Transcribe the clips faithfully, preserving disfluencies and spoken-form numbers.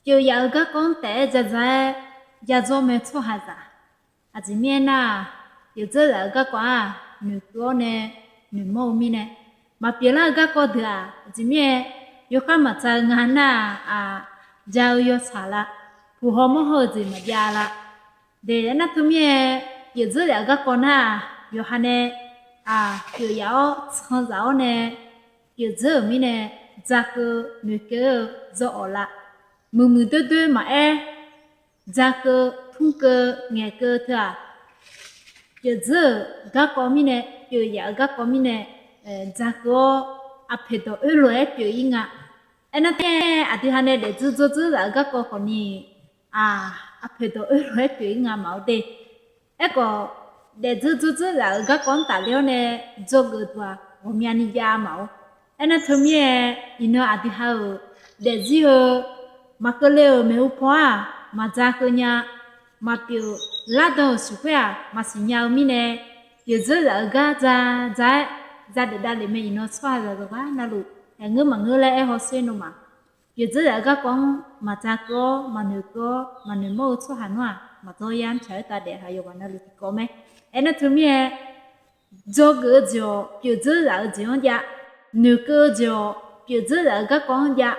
pyeuf yaf-eu garkawv-anr taef-aer ja dza-aer ja dzawr mae tsawrhaqzaq. Aqjeq mirnae aernar-aq, pyeuf dzeur zaf-eu garkawv-aq, noeqkeuv-awr nae noeqmawr-eu mirnae, maqpyeuf lar-eu garkawv deuq-aq, aqjeq mirnae yawkhar maqtsa-eu nga nar-aq, aq, ja-eu yawtsaq la, puq haw mawr haw-eu jeq maqjav la. Daef aernar teu mirnae, pyeuf dzeur zaf-eu garkawv nar-aq, yawqha nae, aq, pyeuf yaf-awr tsanr zaf-awr nae, pyeuf dzeur-euq mirnae, dzakeuv noeqkeuv-eu dzaw awq la. Muiqmuiq doerdoer maqaer, dzakeuv tmrkeuv ngaeqkeuv teu-aq, pyeuf dzeur-euq garkawv mirnae, pyeuf yaf-eu garkawv mirnae, dzakeuv-awr aqpoeq dawq oerlof-aer pyeuf-ir nga. Aernar teu-aer aqdui ha nae daefdzeur dzawrdzeur zaf-eu garkawv khawfni, aq, aqpoeq dawq oerlof-aer pyeuf-ir nga maqaer de. Aerkhawf, daefdzeur dzawrdzeur zaf-eu garkawv-anr tafler-awr nae dzawgeuf duq-aq, ghawqmyani jav maqaer. Aernar teu mirnae, iqnan aqdui ha-euq daefzir heu maqkeuv le-euq maeqhu paw-aq, maqdza keuv nya, maqpyeuf lardan-euq siqkhoer-aq, maqsiq nya-eu mirnae, pyeuf dzeur zaf-eu gar dza dza-aer, dza daef davlef mae. Iqnan tsawrhaqzaq zaqgar navluf, aer ngeur maqngeur laer aer hawsher nawmaf, pyeuf dzeur zaf-eu garkawv-anr maqdza keuv-awr, maqnoeq keuv-awr, maqnoeq mawr-eu tsawrhaq nar-aq, maqdzawr yar mr taq-aer tav daef ha yawqghaq navluf tiqkawv mae. Aernar teu mirnae, dzawgeuf-eu jeq-awq pyeuf dzeur zaf-eu jeq-anr jav, noeqkeuv-eu jeq-awq pyeuf dzeur zaf-eu garkawv-anr jav.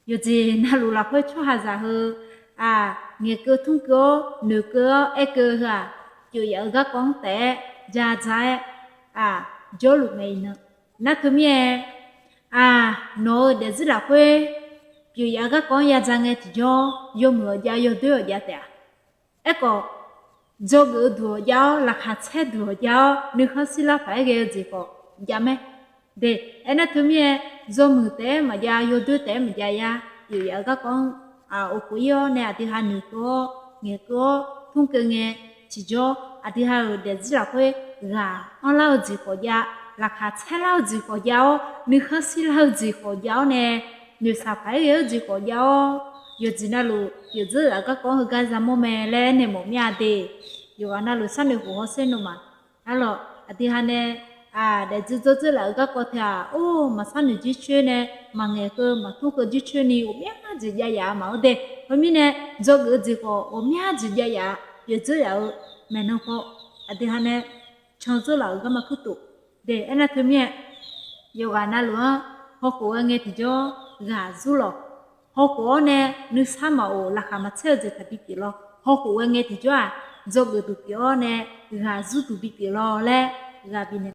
Yawqjeq navluf lafkhoer tsawrhaqzaq heu, aq, ngaeqkeuv tmrkeuv-awr noeqkeuv-awr aerkeuv heu-aq, pyeuf yaf-eu garkawv-anr taef-aer ja dza-aer, aq, jawrluf mae. Iqnan nar teu mirnae, aq, nawq-euq daefzir lafkhoer pyeuf yaf-eu garkawv-anr ya dza ngae tiqjawr, yawmuiq-awq jav, yawdoer-awq jav taef-a. Aerkhawf, dzawgeuf-eu duq-awq jav-awr, laqkhaq caer duq-awq jav-awr, nuikhanr shirlar paq-aer ghae-eu jeq khawf jav mae. De, aernar teu mirnae, yawmuiq taef-aer maqjav, yawdoer taef-aer maqjav yar, pyeuf yaf-eu garkawv-anr, aq, of khof-ir-awr nae aqdui ha noeqkeuv-awr, ngaeqkeuv-awr, tmrkeuv ngae tiqjawr, aqdui ha-euq daefzir lafkhoer ghaq anrlar-eu jeq khawf jav, laqkhaq caerlar-eu jeq khawf jav-awr, nuikhanr shirlar-eu jeq khawf jav-awr nae, noeqshaq paq-aer ghae-eu jeq khawf jav-awr, yawqjeq navluf pyeuf dzeur zaf-eu garkawv-anr heugar yamawr mae laer aernaeq mawf mir-a de. Yawqghaq navluf sharnoeq khof hawsher nawmaf, arlawq aqdui ha nae, aq, daefdzeur dzawrdzeur zaf-eu garkawv teu-aq, or, maqsharnoeq jircoer nae, maqngaeq keuv maqtmr keuv jircoer ni ghawqmya jeq jav yaf-a maqaer de. Khoermirnae, dzawgeuf-eu jeq khawf ghawqmya jeq jav yaf-a. Pyeuf dzeur yaf-eu maeqnan paw, aqdui ha nae can dzeur laf-euq garma kurtof. De, aernar teu mirnae, yawqghaq navluf-anr hawkhof ghae ngae tiqjawr ghaq zur lawq. Hawkhof-awr nae nuisar maqof, laqkhaq maqcaer-eu jeq taqbi pyeuf lawr. Hawkhof ghae ngae tiqjawr-aq, dzawgeuf duq pyeuf-awr nae ghaq zur duq bi pyeuf lawr laer ghaq bifnaeq